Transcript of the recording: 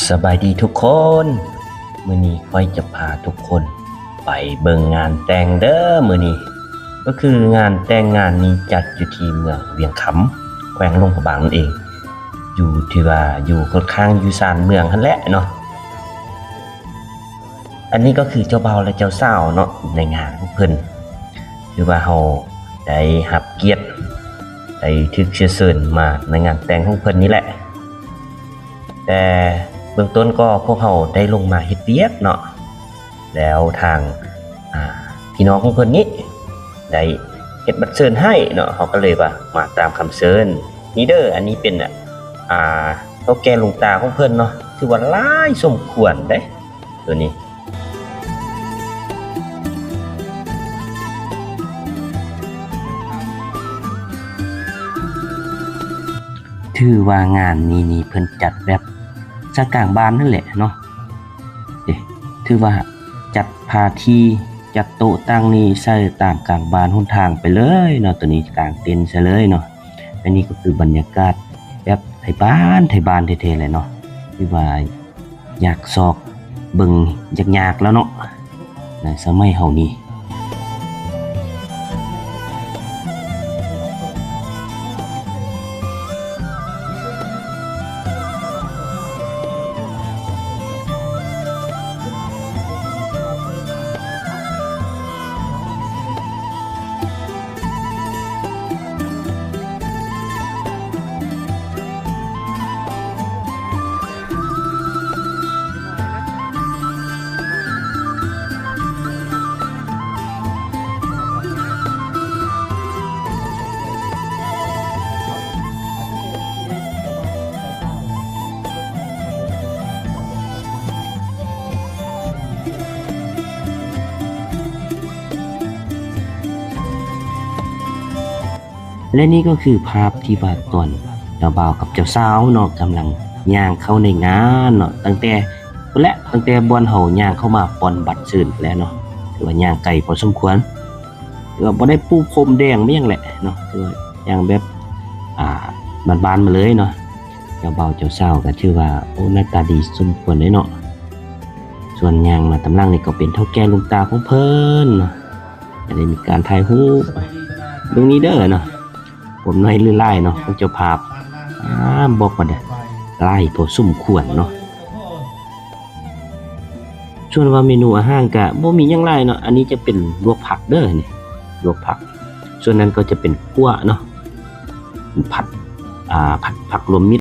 ສະບາຍດີທຸກຄົນ, ມື້ນີ້ຂ້ອຍຈະພາທຸກຄົນໄປເບິ່ງງານແຕ່ງເດີ. ມື້ນີ້ກໍຄືງານແຕ່ງງານນີ້ຈັດຢູ່ທີ່ເມືອງວຽງຄຳ ແຂວງຫຼວງພະບາງນັ້ນເອງ, ຢູ່ທີ່ວ່າຢູ່ຂ້ອນຂ້າງຢູ່ຊານເມືອງຫັ້ນແຫຼະເນາະ. ອັນນີ້ກໍຄືເຈົ້າບ່າວ ແລະ ເຈົ້າສາວເນາະ ໃນງານຂອງເພິ່ນ, ຄືວ່າເຮົາໄດ້ຮັບກຽດ ໄດ້ຖືກເຊື້ອເຊີນມາໃນງານແຕ່ງຂອງເພິ່ນນີ້ແຫຼະ. ແຕ່ເບື້ອງຕົ້ນກໍພວກເຮົາໄດ້ລົງມາເຮັດວຽກເນາະ, ແລ້ວທາງ ອາ ພີ່ນ້ອງຂອງເພິ່ນນີ້ໄດ້ເຮັດບັດເຊີນໃຫ້ເນາະ, ເຮົາກໍເລີຍວ່າມາຕາມຄຳເຊີນ. ນີ້ເດີ ອັນນີ້ເປັນ ອາ ເຖົ້າແກ່ຫຼວງຕາຂອງເພິ່ນເນາະ, ຖືວ່າຫຼາຍສົມຄວນເດ້ ໂຕນີ້. ຖືວ່າງານນີ້ນີ້ເພິ່ນຈັດແບບຊະກາງບ້ານນັ້ນແຫຼະເນາະ. ເອີ ຖືວ່າຈັດພາທີ ຈັດໂຕະຕັ່ງນີ້ໃສ່ຕາມກາງບ້ານຫົນທາງໄປເລີຍເນາະ, ໂຕນີ້ກາງເຕັນໃສ່ເລີຍເນາະ. ອັນນີ້ກໍຄືບັນຍາກາດແບບໄທບ້ານ ໄທບ້ານແທ້ໆແຫຼະເນາະ, ຖືວ່າ ຢາກຊອກເບິ່ງຍາກໆແລ້ວເນາະ ໃນສະໄໝເຮົານີ້. ແລະ ນີ້ກໍຄືພາບທີ່ວ່າຕອນເຈົ້າບ່າວກັບເຈົ້າສາວເນາະ ກຳລັງຍ່າງເຂົ້າໃນງານເນາະ, ຕັ້ງແຕ່ພຸ້ນແຫຼະ ຕັ້ງແຕ່ບ່ອນເຮົາຍ່າງເຂົ້າມາປ່ອນບັດຊື່ນພຸ້ນແຫຼະເນາະ, ຖືວ່າຍ່າງໄກພໍສົມຄວນ, ຖືວ່າບໍ່ໄດ້ປູພົມແດງມາຫຍັງແຫຼະເນາະ, ຖືວ່າຍ່າງແບບ ອ່າ ບ້ານໆມາເລີຍເນາະ. ເຈົ້າບ່າວເຈົ້າສາວກໍຖືວ່າ ໂອ້ ໜ້າຕາດີສົມຄວນເດ້ເນາະ. ສ່ວນຍ່າງມາຕາມຫຼັງນີ້ກໍເປັນເຖົ້າແກ່ຫຼວງຕາຂອງເພິ່ນເນາະ. ຈະໄດ້ມີການຖ່າຍຮູບ ເບິ່ງນີ້ເດີເນາະ, ຜົມນ້ອຍຫຼືຫຼາຍເນາະ ຂອງເຈົ້າພາບ, ອາ ບອກວ່າໄດ້ຫຼາຍພໍສົມຄວນເນາະ. ສ່ວນວ່າເມນູອາຫານກະບໍ່ມີຫຍັງຫຼາຍເນາະ, ອັນນີ້ຈະເປັນລວກຜັກເດີນີ້ ລວກຜັກ, ສ່ວນນັ້ນກໍຈະເປັນຂົ້ວເນາະ ຜັດ ອ່າ ຜັດຜັກລວມມິ